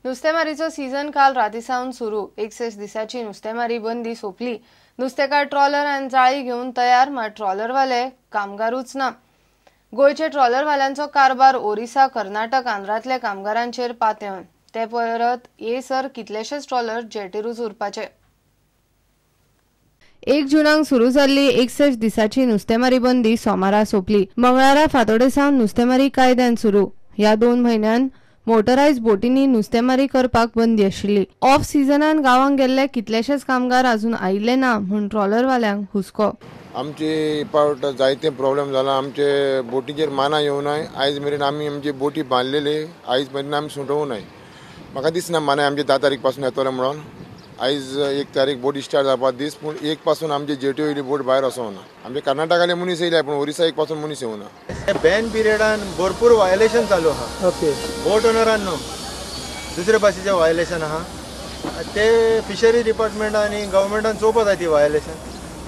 नुस्तेमारीचो season काल राती सावन सुरू. 61 दिसाची नुस्तेमारी बंदी सोंपली. नुस्तेकार ट्रॉलर आनी जाळी घेवन तयार, मात ट्रॉलरवाले कामगारूच ना. गोंयचे ट्रॉलरवाल्यांचो कारभार ओरिसा, कर्नाटक, आंध्रांतल्या कामगारांचेर पातेवन ते परत येसर कितलेशेच ट्रॉलर जेटीरूच उरपाचे. 1 जूनाक सुरू जाल्ली 61 दिसाची नुस्तेमारी बंदी सोमारा सोंपली. मंगळारा फांतोडे सावन नुस्तेमारी कायद्यान सुरू. ह्या 2 म्हयन्यान मोटरायज बोटींनी नुस्तेमारी करपाक बंदी आशिल्ली. ऑफ सिजनान गांवांक गेल्ले कितलेशेच कामगार अजून आयिल्ले ना म्हूण ट्रॉलरवाल्यांक हुस्को. आमचे पावट जायते प्रॉब्लेम जाला. आमचे बोटीचेर माना येवनाय. आयज मेरेन आमी आमची बोटी बांदलेली, आयज मेरेन आमी सुटोवनाय. म्हाका दिसना मानाय आमचे 10 तारीख पासून येतले म्हणून. आयज 1 तारीख बोट स्टार्ट जावपा दीस, पूण 1 पासून आमचे जेटी वयली बोट भायर वचोना. आमचे कर्नाटकाले मनीस येयले, पूण ओरिसा 1 पासून मनीस येवना. बॅन पिरियडान भरपूर व्हायलेशन चालू आहा. ओके, बोट ओनरान न्हू, दुसरे भाशेचें व्हायलेशन आहा. ते फिशरी डिपार्टमेंट आनी गव्हर्मेंटान चोवपा जाय ती व्हायलेशन,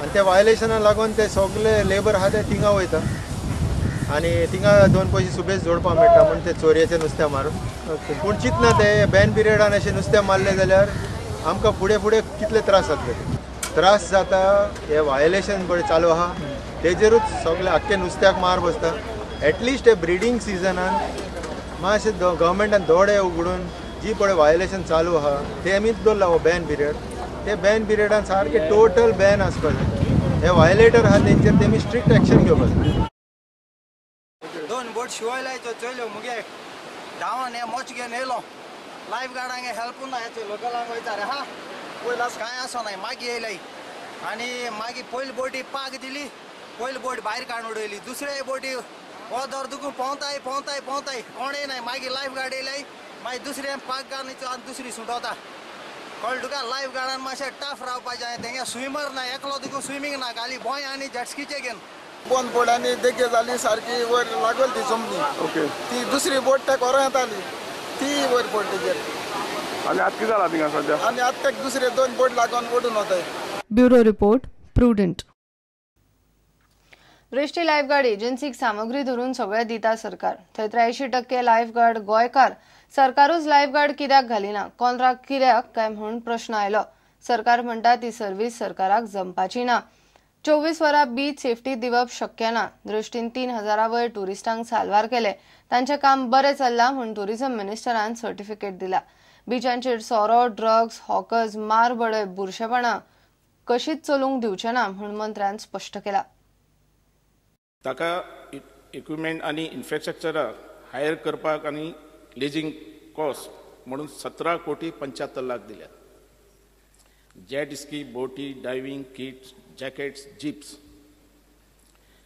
आनी त्या व्हायलेशनाक लागून ते सगळे लेबर आहा ते थिंगा वयता आनी थिंगा 2 पयशे सुबेज जोडपाक मेळटा म्हूण ते चोरयेचें नुस्तें मारून. पूण चिंतना ते बॅन पिरियडान अशें नुस्तें मारलें जाल्यार आमकां फुडें फुडें कितले त्रास जातले. त्रास जाता. हे व्हायलेशन पळय चालू आहा तेजेरूच सगळे आख्खे नुस्त्याक मार बसता. एटलिस्ट हे ब्रिडींग सिजनान मातशें गव्हर्मेंटान दोळे उगडून जी पळय व्हायलेशन चालू आहा ते आमीच दवरला हो बॅन पिरियड. ते बॅन पिरियडान सारकें टोटल बॅन आसपाक जाय. हे व्हायलेटर आहा तेंचेर तेमी स्ट्रिक्ट एक्शन घेवपाक जाय. 2 बोट शिवायलायचो चोयल्यो मुगे धांवन हे मोच घेवन येयलो. लायफ गार्डांक हेल्प ना, हेचे लोकलांक वयता रे हा पयलाच कांय आसना. मागीर येयले आनी मागीर पयली बोटी पाक दिली, पयली बोट भायर काडून उडयली. दुसरे बोटी ओदर दुखून पोंवताय पोंवताय पोंवताय कोणय नाय. मागीर लायफ गार्ड येयले, मागीर दुसरे पाक घालून आनी दुसरी सुटोवता. कळ्ळें तुका? लायफ गार्डान मातशें टफ रावपाचें. तेंगे स्विमर ना, एकलो तुका स्विमींग ना, खाली भोंय आनी जेटस्कीचे घेवन. बंद बोट आनी देगे जाली सारकी वयर लागली ती जमनी. ओके, ती दुसरी बोट त्या कोरो येताली ती वयर पडली तेजेर. आनी आतां कितें जालां थिंगा सद्या? आनी आतां दुसरे 2 बोट लागून ओडून वताय. Bureau report, Prudent. दृष्टी लायफगार्ड एजन्सीक सामग्री धरून सगळें दिता सरकार. थंय 83% लायफगार्ड गोंयकार. सरकारूच लायफगार्ड कित्याक घालिना, कॉन्ट्राक्ट कित्याक काय म्हूण प्रश्न आयलो. सरकार म्हणटा ती सर्वीस सरकाराक जमपाची ना. 24 वरां बीच सेफ्टी दिवप शक्य ना. दृष्टीन 3000 वयर ट्युरिस्टांक साल्वार केले. तांचें काम बरें चल्लां म्हूण ट्युरिझम मिनिस्टरान सर्टिफिकेट दिला. बिचांचेर सोरो, ड्रग्स, हॉकर्स, मार बडय, बुरशेपणां कशीच चलूंक दिवचे ना म्हूण मंत्र्यान स्पश्ट केला. ताका इक्विपमेंट आनी इन्फ्रास्ट्रक्चराक हायर करपाक आनी लिजींग कॉस्ट म्हणून 17 कोटी 75 लाख दिल्यात. जेट स्की, बोटी, diving kits, jackets, jeeps,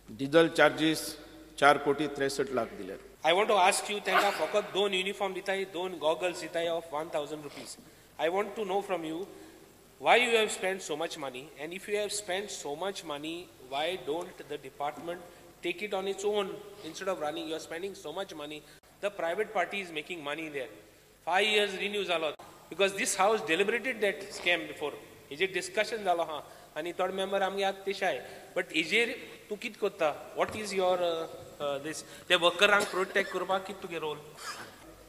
diesel charges 4 कोटी 63 लाख दिल्यात. I want to ask you, तांकां फकत 2 युनिफॉर्म दिताय, 2 गॉगल्स दिताय of 1000 rupees. I want to know from you why you have spent so much money, and if you have spent so much money, why don't the department take it on its own instead of running? You are spending so much money. The private party is making money there. 5 years renew जालो because this house deliberated that scam before. हेजेर discussion जालो हा आनी थोडे member आमगे आतां तेशाय. But हेजेर तूं कितें करता? What is your these? ते वर्करांक प्रोटेक्ट करपाक कितें तुगे रोल?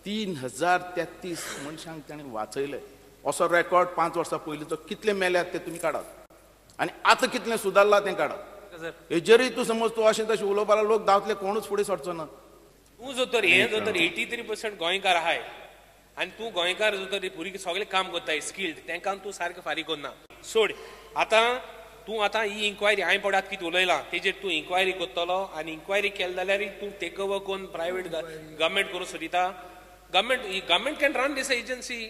3033 मनशांक ताणें वाचयले असो रेकॉर्ड 5 वर्सां पयलींचो. कितले मेल्यात ते तुमी काडात आनी आतां कितलें सुदारलां तें काडात. हेजेरूय तूं समज तूं अशें तशें उलोवपाक लोक धांवतले, कोणूच फुडें सरचो ना. तूं जो तर हें जो तर 83% गोंयकार आहाय आनी तूं गोंयकार जो तर भुरगीं सगळें काम करताय स्किल्ड, तांकां तूं सारकें फारीक करना. सोड आतां तूं आतां ही इन्क्वायरी हांवें पळय आतां कितें उलयलां तेजेर तूं इन्क्वायरी करतलो आनी इन्क्वायरी केली जाल्यार तूं टेक ओवर करून प्रायवेट गव्हर्मेंट करूंक सोदिता. Government can run this agency,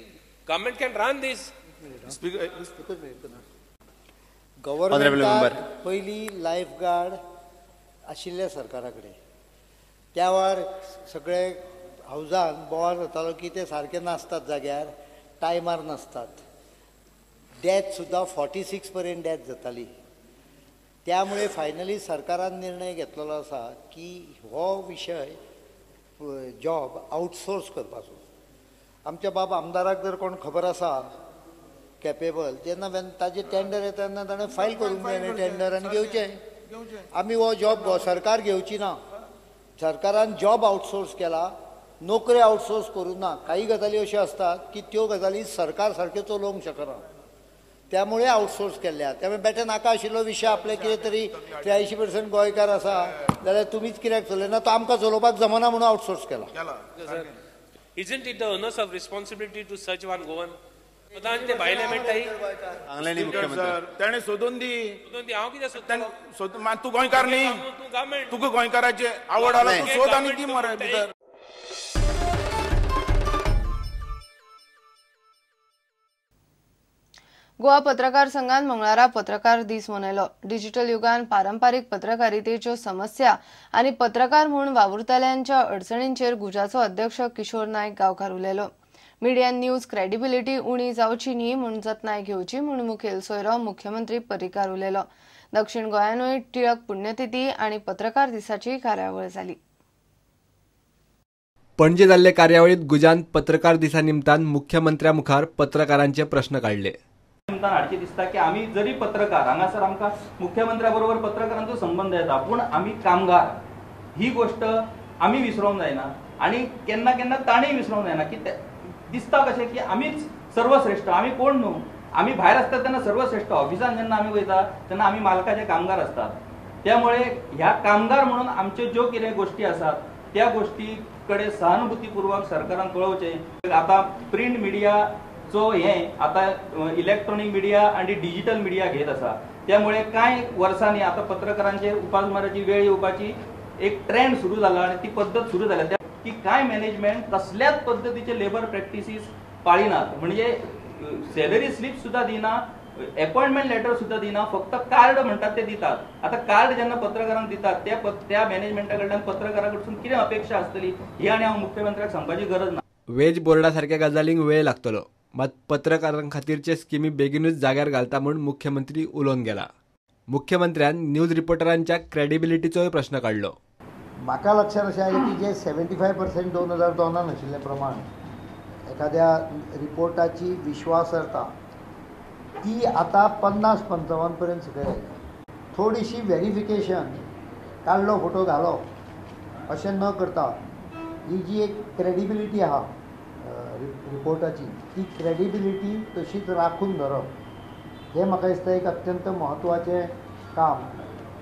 government can run this. गव्हर्मेंटाक पयलीं लायफ गार्ड आशिल्ल्या सरकारा कडेन, त्या वेळार सगळे हावजान बोवाळ जातालो की ते सारके नासतात जाग्यार, टायमार नासतात. डेथ सुद्दां 46 पर्यंत डेथ जाताली. त्यामुळे फायनली सरकारान निर्णय घेतलेलो आसा की हो विशय जॉब आउटसोर्स करपाचो. आमच्या बाब आमदाराक जर कोण खबर आसा कॅपेबल, तेन्ना ताजें टेंडर येता तेन्ना ताणें फायल करूंक जाय न्ही टेंडर आनी घेवचें. आमी हो जॉब सरकार घेवची ना. सरकारान जॉब आउटसोर्स केला, नोकरी आउटसोर्स करूं ना. काही गजाली अश्यो आसतात की त्यो गजाली सरकार सारक्यो चलोवंक शकना, त्यामुळे आउटसोर्स केल्ले आहा. त्यामुळे बेठे नाका आशिल्लो विशय आपले कितें तरी 83% गोंयकार आसा जाल्यार तुमीच कित्याक चलयना, तो आमकां चलोवपाक जमना म्हणून आउटसोर्स केला. Isn't it the onus of responsibility to search one Goan? ते भायले मेळटाय ताणें सोदून दी. हांव कितें सोदता? तूं गोंयकार न्ही, तुका गोंयकाराचे आवड आसा, तूं सोद आनी दी मरे भितर. गोवा पत्रकार संघान मंगळारा पत्रकार दीस मनयलो. डिजिटल युगान पारंपारीक पत्रकारितेच्यो समस्या आनी पत्रकार म्हूण वावुरतल्यांच्या अडचणींचेर गुजाचो अध्यक्ष किशोर नायक गांवकार उलयलो. मिडियान न्यूज क्रेडिबिलिटी उणी जावची न्ही म्हूण जतनाय घेवची म्हूण मुखेल सोयरो मुख्यमंत्री पर्रीकार उलयलो. दक्षिण गोंयानूय टिळक पुण्यतिथी आनी पत्रकार दिसाची कार्यावळ जाली. पणजे जाल्ले कार्यावळीत गुजान पत्रकार दिसा निमतान मुख्यमंत्र्या मुखार पत्रकारांचे प्रश्न काडले. निमतान हाडची दिसता की आमी जरी पत्रकार हांगासर आमकां मुख्यमंत्र्या बरोबर पत्रकारांचो संबंद येता, पूण आमी कामगार ही गोश्ट आमी विसरोंक जायना आनी केन्ना केन्ना ताणें विसरोंक जायना की दिसता कशें की आमीच सर्वश्रेश्ठ, आमी कोण न्हू, आमी भायर आसतात तेन्ना सर्वश्रेश्ठ, ऑफिसान जेन्ना आमी वयता तेन्ना आमी मालकाचे कामगार आसतात. त्यामुळे ह्या कामगार म्हणून आमच्यो ज्यो कितें गोश्टी आसात त्या गोश्टी कडेन सहानुभूतीपूर्वक सरकारान पळोवचें. आतां प्रिंट मिडियाचो हें आतां इलेक्ट्रॉनीक मिडिया आनी डिजिटल मिडिया घेत आसा, त्यामुळे कांय वर्सांनी आतां पत्रकारांचेर उपासमाराची वेळ येवपाची एक ट्रेंड सुरू जाला आनी ती पद्दत सुरू जाल्या की कांय मॅनेजमेंट कसल्याच पद्दतीचे लेबर प्रॅक्टिसीस पाळिनात, म्हणजे सॅलरी स्लीप सुद्दां दिना, अपॉइंटमेंट लेटर सुद्दां दिना, फक्त कार्ड म्हणटात ते दितात. आतां कार्ड जेन्ना पत्रकारांक दितात त्या मॅनेजमेंटा कडल्यान पत्रकारा कडसून कितें अपेक्षा आसतली ही आनी हांव मुख्यमंत्र्याक सांगपाची गरज ना. वेज बोर्डा सारक्या गजालींक वेळ लागतलो, मात पत्रकारां खातीरचे स्किमी बेगीनूच जाग्यार घालता म्हूण मुख्यमंत्री उलोवन गेला. मुख्यमंत्र्यान न्यूज रिपोर्टरांच्या क्रेडिबिलिटीचोय प्रश्न काडलो. म्हाका लक्षांत अशें आयलें की जे 75% 2002 आशिल्ले प्रमाण एखाद्या रिपोर्टाची विश्वासार्हता ती आतां 50-55 पर्यंत सकयल आयल्या. थोडीशी वेरिफिकेशन, काडलो फोटो घालो अशें न करता ही जी एक क्रेडिबिलिटी आहा रिपोर्टाची ती क्रेडिबिलिटी तशीच राखून धरप हें म्हाका दिसता एक अत्यंत म्हत्वाचें काम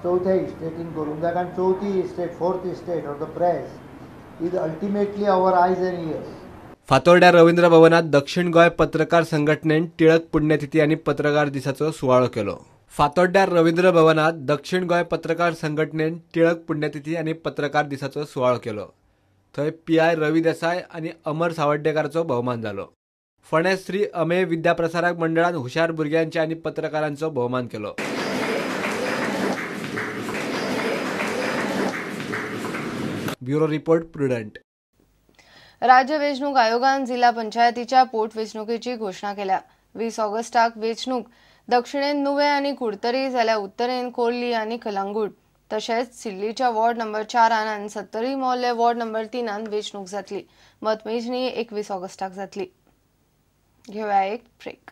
चवथ्या इस्टेटीन करूंक जाय. कारण चवथी estate, fourth estate or the press is ultimately our eyes and ears. फातोर्ड्या Ravindra भवनात दक्षिण गोंय पत्रकार संघटनेन टिळक पुण्यतिथी आनी पत्रकार दिसाचो सुवाळो केलो. फातोड्ड्यार रवींद्र भवनात दक्षिण गोंय पत्रकार संघटनेन टिळक पुण्यतिथी आनी पत्रकार दिसाचो सुवाळो केलो. थंय PI Ravi Desai आनी अमर सावड्डेकाराचो भोवमान जालो. फोंड्या श्री अमेय विद्याप्रसारक मंडळान हुशार भुरग्यांचे आनी पत्रकारांचो भोवमान केलो. Bureau report, Prudent. राज्य वेंचणूक आयोगान जिल्हा पंचायतीच्या पोटवेंचणुकेची घोशणा केल्या. 20 ऑगस्टाक वेंचणूक दक्षिणेन नुवें आनी कुडतरी जाल्यार उत्तरेन कोर्ली आनी कलंगूट, तशेंच सिल्लीच्या वॉर्ड नंबर 4 आनी सत्तरी मोर्ले वॉर्ड नंबर 3 वेंचणूक जातली. मतमेजणी 21 ऑगस्टाक जातली. घेवया एक ब्रेक.